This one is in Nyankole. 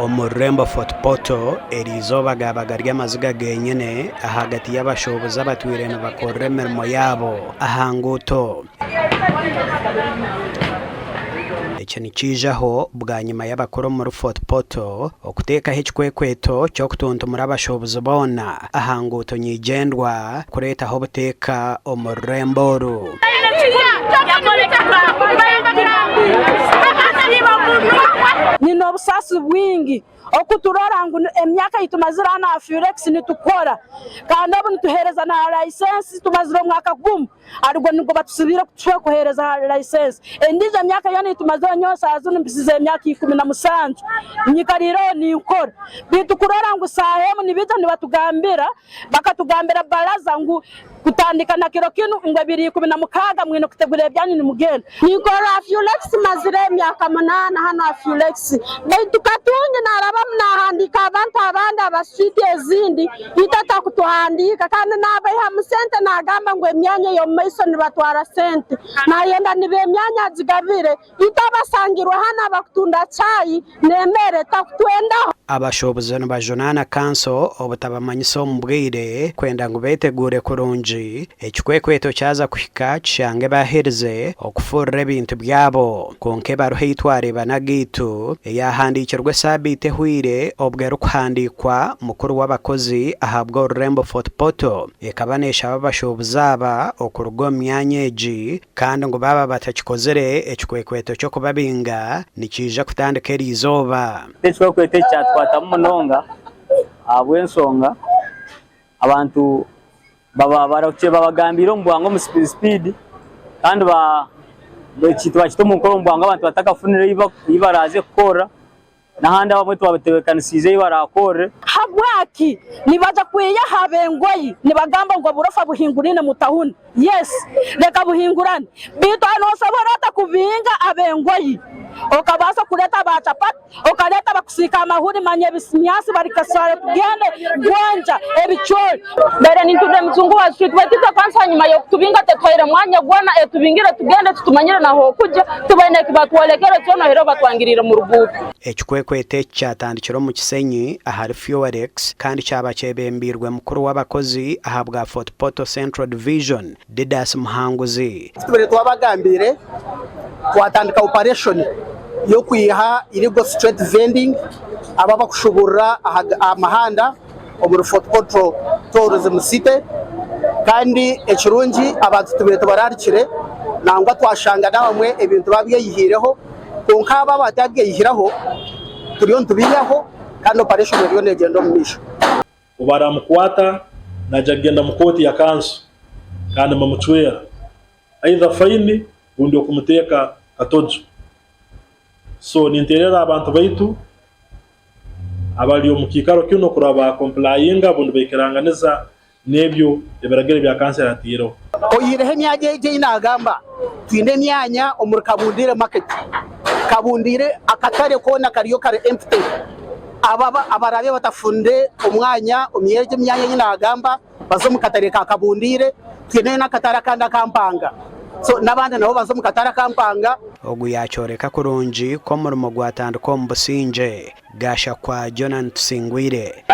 Omu rurembo Fort Portal, eriizooba gaaba gari amaziga genyine ahagati y'abashuubuzi abatwire nibakorera emirimo yaabo aha nguuto. Eki nikiijaho bwanyima y'abakuru omuri Fort Portal okuteekaho ekikwekweto ky'okutuntumura abashuubuzi boona aha nguuto nyigyendwa kureetaho obuteeka omu rurembo oru. Nyine obusaasi bwingi okuturora ngu emyaka ei tumazire hanu aha Furex nitukora kandi obu nituheereza na layisensi tumazire omwaka gumwe arigwo nigwo batusibiire kutuha kuheereza aha layisensi. Endiijo emyaka yoona ei tumazireho nyowe shaaha zinu mpisize emyaka 17 nyikariireho ninkora beitu kurora ngu shaaha emu nibaija nibatugambira bakatugambira baraza ngu Kutandika na kiro kinu ngu ebiro 16 mwine kutegura ebyanyu nimugenda. Ninkorra aha Fulex mazire emyaka munaana hanu aha Fulex baitu Katungi narabamu nahandiika abantu abandi aba street ezindi itwe atakutuhandiika kandi nabaihamu sente nagamba ngu emyanya ey'omu maiso nibatwara sente nayenda niba emyanya agigabire Itwe abasangirwe hanu abakutunda chai n'emere takutwendaho. Abashuubuzi nibajunaana kanso obutabamanyisa omu bwire kwenda ngu beteguure kurungi, ekikwekweto kyaza kuhika kishange baaherize okufurura ebintu byabo. Kwonka ebaruha ei twareeba n'agaitu eyahandiikirwe esaabiiti ehweire obwo erikuhandiikwa mukuru w'abakozi ahabw'orurembo Fort Portal ekaba neeshaba abashuubuzi aba okuruga omu myanya egi Kandi ngu baaba batakikozire, ekikwekweto ky'okubabinga nikiija kutandika eri izooba. Ekikwekweto eki kyatukwatamu munonga ahabw'enshonga abantu baba barahukire babagambiire omu bwangu omu sipiidi sipiidi kandi ekintu bakita omu nkora omu bwangu abantu batakafunire ei baraaze kukorera. N'ahandi abamwe tubatebeekanisiize ei baraakorere. Habwaki nibaija kwihaho ab'engoyi nibagamba ngu oburofa buhinguraine mu tahuni? Yes, reka buhingurane. Beitu aha nosobora ota kubinga ab'engoyi okabaasa kureeta aba chapati, okareeta abakusiika amahuri manya ebinyaatsi bari kasare tugende gonja ebicoori. Mbaire ninturira emicungwa owa street baitu itwe kanso hanyuma y'okutubinga tetuhaire mwanya gwona etubingire tugende titumanyire na h'okugya tibaine eki batworekere kyona oihireho batwangiriire mu ruguuto. Ekikwekweto eki kyatandikire omu Kisenyi ahari Fuelex kandi kyaba kyebembeirwe mukuru w'abakozi ahabwa Fort Portal Central Division, Didas Muhanguzi. Tubire twabagambiire twatandika operation y'okwiha illegal street vending abo abakushuburira aha muhanda omuri Fort Portal Tourism City kandi ekirungi abantu tubire tubararikire nangwa twashanga n'abamwe ebintu babyeyihireho kwonka abo abatabyeyihireho turiyo nitubiihaho kandi operation eriyo negyenda omu maisho. Obu baramukwata naija kugenda mu kooti ya kanso kandi bamucwera either fayini rundi okumuteeka katojo. So ninteererra abantu baitu abari omu kiikaro kinu kurora baakompurayinga obundi baikiranganiza n'ebyo ebiragiro ebya kanso erataireho. Oyihireho emyanya egi ei naagamba, twine emyanya omuri Kabundiire Market. Kabundiire akatare koona kariyo kari empty. Abo abaraabe batafunire omwanya omu egi emyanya ei naagamba baze omu katare ka Kabundiire. Twineyo n'akatare akandi aka Mpanga. So n'abandi nabo baze omu katare aka Mpanga. Ogu yaakyoreka kurungi ku omurimo gwatandika omu busingye. Gashakwa Jonan Tusingwire.